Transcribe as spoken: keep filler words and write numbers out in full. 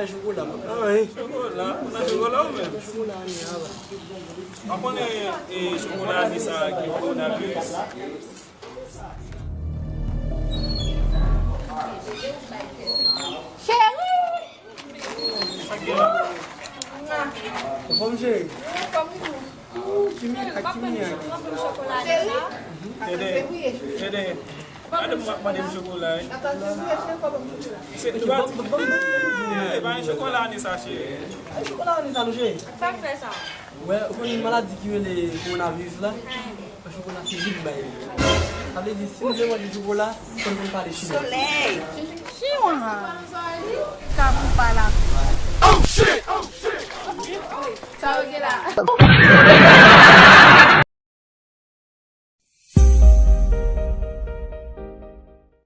Chokola, mwen pa anyen. Chokola? Ou nan chokola ou menm? Chokola, anyen, ala. Ou konnen, e, chokola, se sa ki kowonaviris. Cheri! Anfòm, cheri? Ou, ki mirak, ki mirak. Tede, Tede, gade m ap mande m chokola, wi. Se, li pa di, e pa yon chokola ane sa, cheri. Ay, chokola ane sa, non, cheri. Sa k fè sa? Wè, ou konn maladi ki rele kowonaviris la? Chokola se vin bay. Sa vle di, si nou vle manje chokola, fò n konn pale chinwa. Solèy. Chinwa. Kaboupa la. Oh shit! Oh shit! Sa yo gen la.